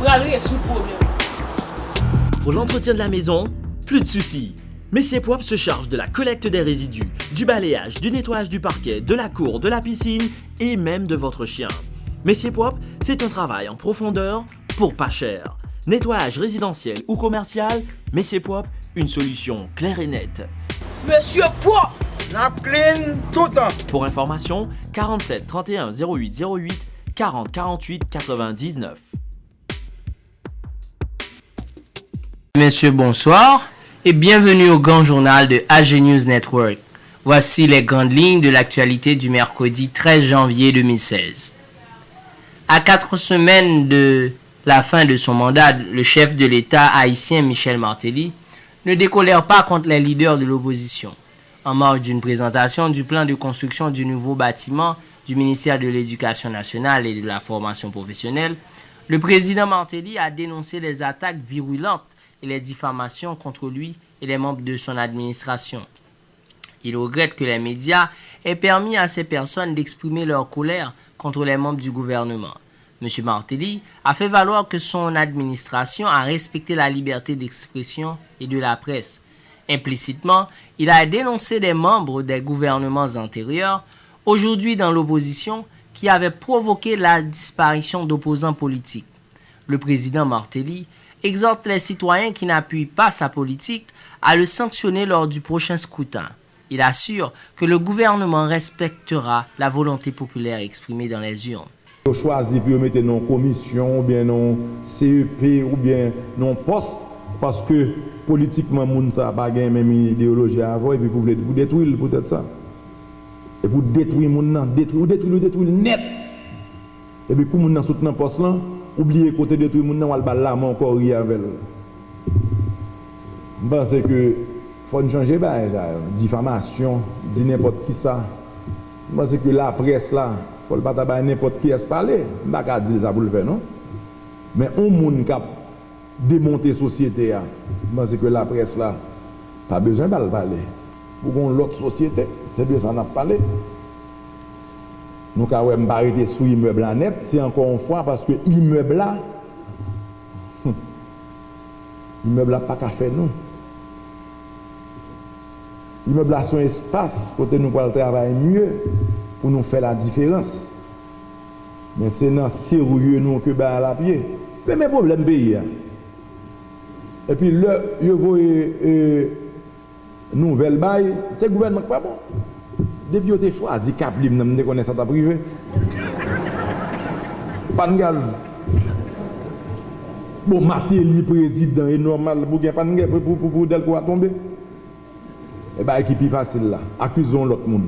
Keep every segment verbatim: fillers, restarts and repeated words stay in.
Pral rezoud pwoblèm. Pour l'entretien de la maison, plus de soucis. Messier Propre se charge de la collecte des résidus, du balayage, du nettoyage du parquet, de la cour, de la piscine et même de votre chien. Messier Propre, c'est un travail en profondeur pour pas cher. Nettoyage résidentiel ou commercial, Messier Propre, une solution claire et nette. Mesye Pwòp! N ap clean toutan! Pour information, quarante-sept trente et un zéro huit zéro huit, quarante quarante-huit quatre-vingt-dix-neuf. Messieurs, bonsoir et bienvenue au grand journal de A G News Network. Voici les grandes lignes de l'actualité du mercredi treize janvier deux mille seize. À quatre semaines de la fin de son mandat, le chef de l'État haïtien Michel Martelly ne décolère pas contre les leaders de l'opposition. En marge d'une présentation du plan de construction du nouveau bâtiment du ministère de l'Éducation nationale et de la formation professionnelle, le président Martelly a dénoncé les attaques virulentes et les diffamations contre lui et les membres de son administration. Il regrette que les médias aient permis à ces personnes d'exprimer leur colère contre les membres du gouvernement. Monsieur Martelly a fait valoir que son administration a respecté la liberté d'expression et de la presse. Implicitement, il a dénoncé des membres des gouvernements antérieurs, aujourd'hui dans l'opposition, qui avaient provoqué la disparition d'opposants politiques. Le président Martelly exhorte les citoyens qui n'appuient pas sa politique à le sanctionner lors du prochain scrutin. Il assure que le gouvernement respectera la volonté populaire exprimée dans les urnes. Yo chwazi pou yo mete nan yon komisyon oubyen nan yon C E P oubyen nan yon pòs, paske politikman moun sa pa gen menm ideyoloji avè w, epi pou vle pou detwi l poutèt sa. Epi w detwi moun nan, detwi, ou detwi l, ou detwi l nèt. Epi kou moun nan sot nan pòs lan, ou bliye kote detwi moun nan, w al ba l lamen ankò, ri avè l. M panse ke fò n chanje bagay sa yo. Difamasyon, di nenpòt kisa. M panse ke laprès la, fò l pa ta bay nenpòt kiyès pale. M pa ka di l sa pou l fè, non. Men yon moun k ap demonte sosyete a, m panse ke laprès la pa bezwen ba l pale. Pou gen yon lòt sosyete, se de sa n ap pale. Nou ka wè m pa rete sou imèb la nèt, se ankò yon fwa paske imèb la, imèb la pa ka fè nou. Imèb la se yon espas kote nou pral travay mye pou nou fè ladiferans. Men se nan serye nou ke bagay la ap ye. Men, men pwoblèm peyi a. Epi lè yo voye, e, nouvèl bay, se gouvènman k pa bon. Depi yo te chwazi Kaplim nan, m te konnen sa t ap rive. Pann gaz. Bon, Martelly prezidan, e nòmal pou gen pann gaz, pou, pou, pou, pou Dèlko a tonbe. E bagay ki pi fasil la, akize yon lòt moun.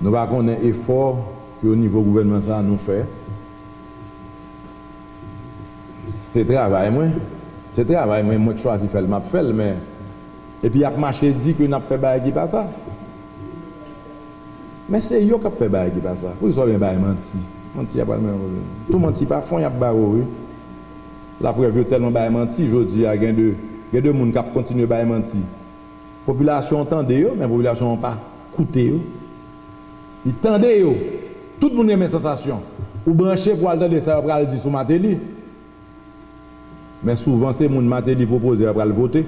Nou pa konnen efò ke o nivo gouvènman sa a nou fè. Se travay mwen. Se travay mwen, mwen k chwazi fè l, m ap fè l, men epi y ap mache di ke n ap fè bagay ki pa sa. Men se yo k ap fè bagay ki pa sa. Poukisa w byen bay manti? Manti a pral mennen w. Tou manti pa fon y ap ba w, wi. Laprèv, yo tèlman bay manti, jodi a gen de, gen de moun k ap kontinye bay manti. Popilasyon an tande yo, men popilasyon an pa koute yo. Li tande yo. Tout moun renmen sansasyon. Ou branche pou al tande sa yo pral di sou Martelly. Men souvan se moun Martelly pwopoze a pral vote.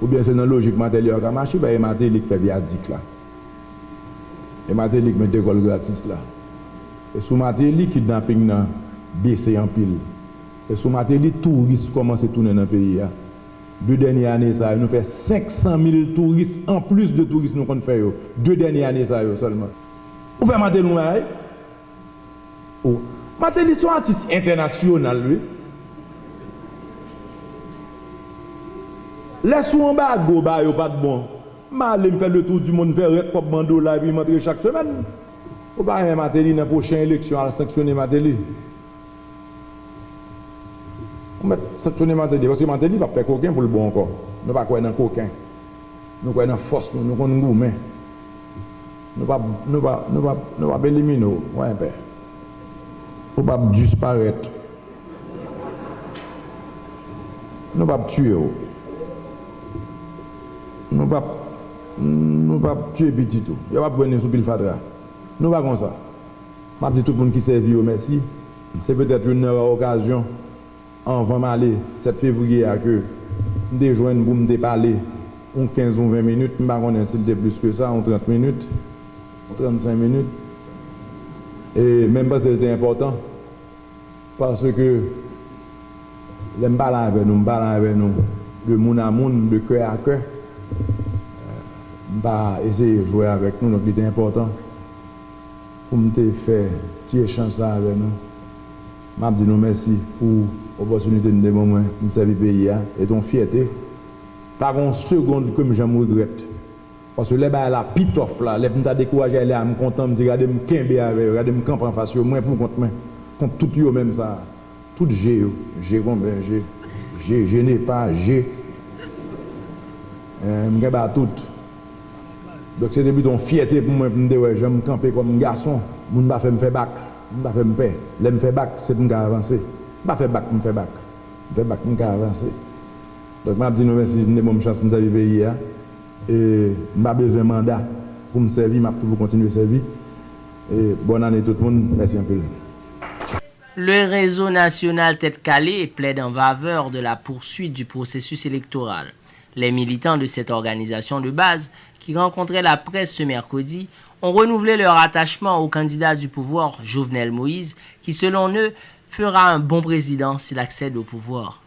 Oubyen se nan lojik Martelly yo ka mache, paske e Martelly k fè vyadik la. E Martelly k met lekòl gratis la. E sou Martelly kidnaping nan bese anpil. E sou Martelly touris kòmanse tounen nan peyi a. De dènye ane sa yo, nou fè senk san mil touris anplis de touris nou konn fè yo. De dènye ane sa yo sèlman. Ou fè Martelly yon bagay? O, Martelly se yon atis entènasyonal, wi. Lè sou anbago ba yo pa t bon. M ale, m fè le tour du monde, m fè rèk kòb m an dola, epi m antre chak semèn. Ou pa renmen Martelly, nan pwochen eleksyon, al sanksyone Martelly. Ou mèt sanksyone Martelly, paske Martelly p ap fè koken pou l bon ankò. Nou pa kwè nan koken. Nou kwè nan fòs nou, nou konn goumen. Nou p ap, nou p ap, nou p ap, nou p ap elimine w, wè enpè. Ou p ap disparèt. Nou p ap tiye w. Nou p ap, nou p ap tiye pitit ou. Yo p ap jwenn li sou pil fatra. Nou pa konsa. M ap di tout moun ki sèvi yo mèsi. Se petèt youn nan ra okazyon anvan m ale sèt fevriye a ke m te jwenn pou m te pale yon kenz ou ven minit, m pa konnen si l te plis ke sa, yon trant minit, yon trannsenk minit. E, men m panse l te enpòtan, paske lè m pale avè nou, m pale avè nou de moun a moun, de kè a kè. M pa eseye jwe avèk nou, donk li te enpòtan pou m te fè ti echanj sa avè nou. M ap di nou mèsi pou opòtinite n te ban mwen pou m sèvi peyi a. E te yon fyète. Pa gen yon segonn ke m janm regrèt. Paske lè bagay la pi tòf la, lè m ta dekouraje, lè a m kontan, m di, "Gade m kenbe avè yo, gade m kanpe anfas yo, mwen pou kont mwen, kont tout yo menm sa a." Tout je yo, je konbyen, je, je, je ne pa, je. Eh, m gen ba tout. Donk, se te pito yon fyète pou mwen, pou m te wè jan m kanpe kòm gason. Moun pa fè m fè bak, moun pa fè m pè. Lè m fè bak, se pou m ka avanse. M pa fè bak pou m fè bak. M fè bak pou m ka avanse. Donk, m ap di nou mèsi, nou te ban m chans, m sèvi peyi a. E m pa bezwen manda pou m sèvi, m ap toujou kontinye sèvi. E bòn ane tout moun, mèsi anpil. Le Réseau National Tête Calée plaide en faveur de la poursuite du processus électoral. Les militants de cette organisation de base, qui rencontraient la presse ce mercredi, ont renouvelé leur attachement au candidat du pouvoir, Jovenel Moïse, qui, selon eux, fera un bon président s'il accède au pouvoir.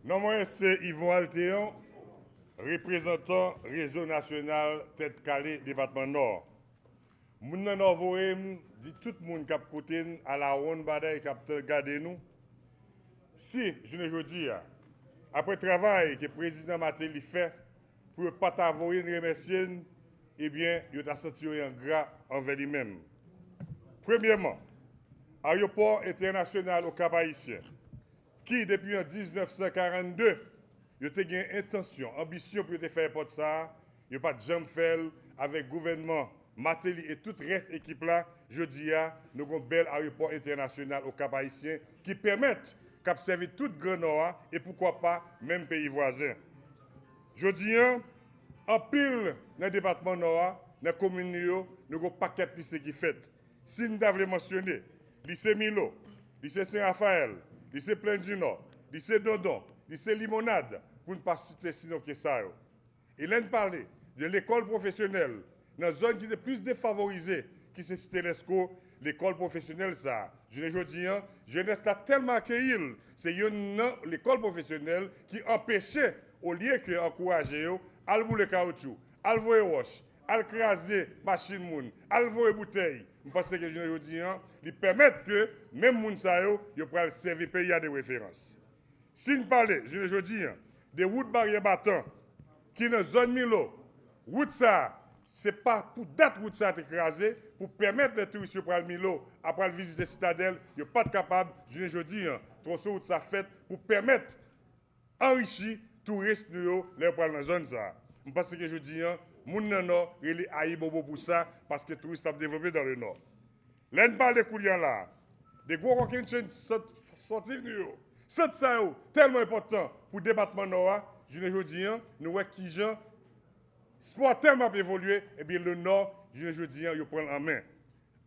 Non mwen se Yvon Altéon, reprezantan Rezo Nasyonal Tèt Kale Depatman Nò. Moun nan Nò voye m di tout moun k ap koute n alawonn bagay k ap gade nou, si jounen jodi a, apre travay ke Prezidan Martelly fè pou yo pa ta voye n remèsye n, ebyen, yo ta santi yo engra anvè li menm. Premyèman, Ayewopò Entènasyonal Okap Ayisyen, ki depi an diznèf san karannde, yo te gen entansyon, anbisyon pou yo te fè èpòt sa a, yo pa t janm fè l avèk gouvènman Martelly e tout rès ekip la. Jodi a, nou gen yon bèl ayewopò entènasyonal Okap Ayisyen ki pèmèt k ap sèvi tout Gran Nò a e poukwa pa menm peyi vwazen. Jodi a, anpil nan depatman Nò a, nan komin nou yo, nou gen yon pakèt lise ki fèt. Si n ta vle mansyone, Lise Milo, Lise Sen Rafayèl, Lise Plen di Nò, Lise Dondon, Lise Limonad, pou n pa site sinon ke sa yo. E lè n pale de lekòl pwofesyonèl nan zòn ki te plis defavorize, ki se Site Lèsko, lekòl pwofesyonèl sa a, jounen jodi a, jenès la tèlman akeyi l, se youn nan lekòl pwofesyonèl ki anpeche, olye ke ankouraje yo, al boule kawotchou, al voye wòch, al kraze machin moun, al voye boutèy. M panse ke jounen jodi a, li pèmèt ke menm moun sa yo, yo pral sèvi peyi a de referans. Si n pale, jounen jodi a, de wout Baryè Batan, ki nan zòn Milo, wout sa a, se pa pou dat wout sa a te kraze, pou pèmèt lè touris yo pral Milo, ap pral vizite Sitadèl, yo pa t kapab, jounen jodi a, twonse wout sa fèt pou pèmèt anrichi touris nou yo lè yo pral nan zòn sa a. M panse ke jodi a, moun nan Nò rele ayibobo pou sa, paske touris ap devlope dans le Nord. Lè n pale kounye a la a de gwo kokennchenn sant sòti nou yo, sant sa yo tèlman enpòtan pou depatman Nò a, jounen jodi a, nou wè kijan spò tèlman ap evolye, ebyen le Nò, jounen jodi a, yo pran l an men.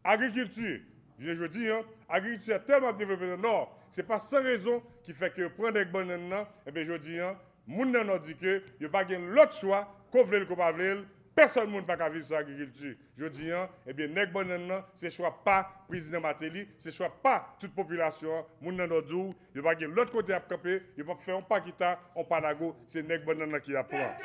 Agrikilti, jounen jodi a, agrikilti a tèlman ap devlope nan Nò, se pa san rezon ki fè ke yo pran nèg bannann nan, ebyen jodi a, moun nan Nò di ke yo pa gen lòt chwa, ko vle l, ko pa vle l, pèsòn moun pa ka viv san agrikilti. Jodi a, ebyen nèg bannann nan, se chwa pa Prezidan Martelly, se chwa pa tout popilasyon an, moun nan Nò di w, yo pa gen lòt kote y ap kanpe, yo p ap fè yon pa kita, yon pa lago, se nèg bannann nan ki ap pran.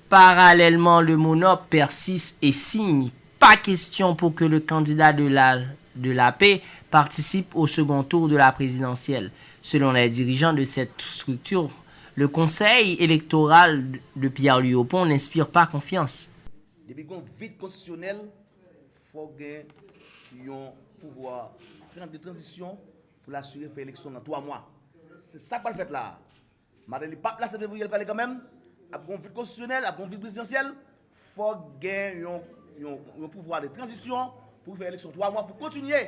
Parallèlement, le MONOP persiste et signe pas question pour que le candidat de la, de la paix participe au second tour de la présidentielle. Selon les dirigeants de cette structure, le Conseil électoral de Pierre-Louis Opont n'inspire pas confiance. Depi gon vid konstitisyonèl, fòk gen yon pouvwa tran- de tranzisyon pou l asire fè eleksyon nan twa mwa. Se sa k pral fèt la a. Martelly p ap la sèt fevriye, l prale kanmenm. Ap gon vid konstitisyonèl, ap gon vid prezidansyèl. Fòk gen yon, yon, yon pouvwa de tranzisyon pou fè eleksyon twa mwa pou kontinye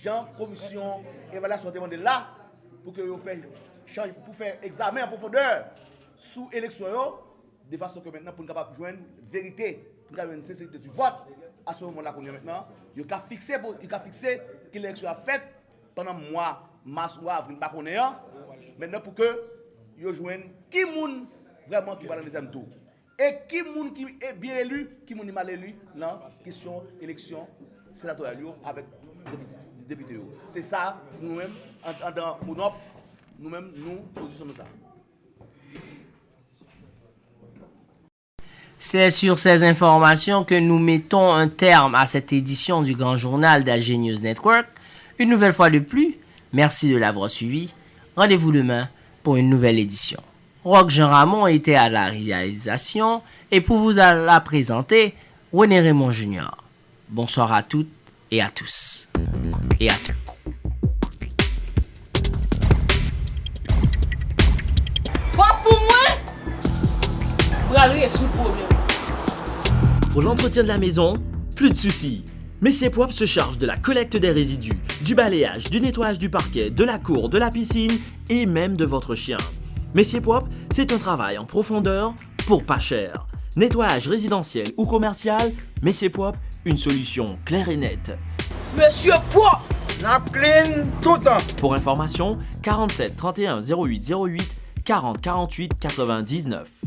jan komisyon evalyasyon te mande l la, pou ke yo fè chanj, pou fè egzamen an pwofondè sou eleksyon yo, de fason ke mentnan pou n kapab jwenn verite, pou n ka jwenn senserite di vòt. A se moman la kounye a mentnan, yo ka fikse, pou- yo ka fikse ki eleksyon ap fèt pandan mwa mas ou avril, m pa konnen an. Mentnan pou ke yo jwenn ki moun vrèman ki pral nan dezyèm tou. E ki moun ki e byen eli, ki moun ki mal eli nan kesyon eleksyon senatoryal yo avèk depite, depite yo. Se sa nou menm, an- andan MONOP, nou menm nou pozisyon nou sa. C'est sur ces informations que nous mettons un terme à cette édition du grand journal d'A G News Network. Une nouvelle fois de plus, merci de l'avoir suivi. Rendez-vous demain pour une nouvelle édition. Rock Jean Ramon était à la réalisation et pour vous la présenter, René Raymond Junior. Bonsoir à toutes et à tous. Et à tous. Pwòp pou mwen, m pral rezoud pwoblèm. Pour l'entretien de la maison, plus de soucis. Messier Propre se charge de la collecte des résidus, du balayage, du nettoyage du parquet, de la cour, de la piscine et même de votre chien. Messier Propre, c'est un travail en profondeur pour pas cher. Nettoyage résidentiel ou commercial, Messier Propre, une solution claire et nette. Mesye pwòp. N ap clean toutan. Pour information, quarante-sept trente et un zéro huit zéro huit, quarante quarante-huit quatre-vingt-dix-neuf.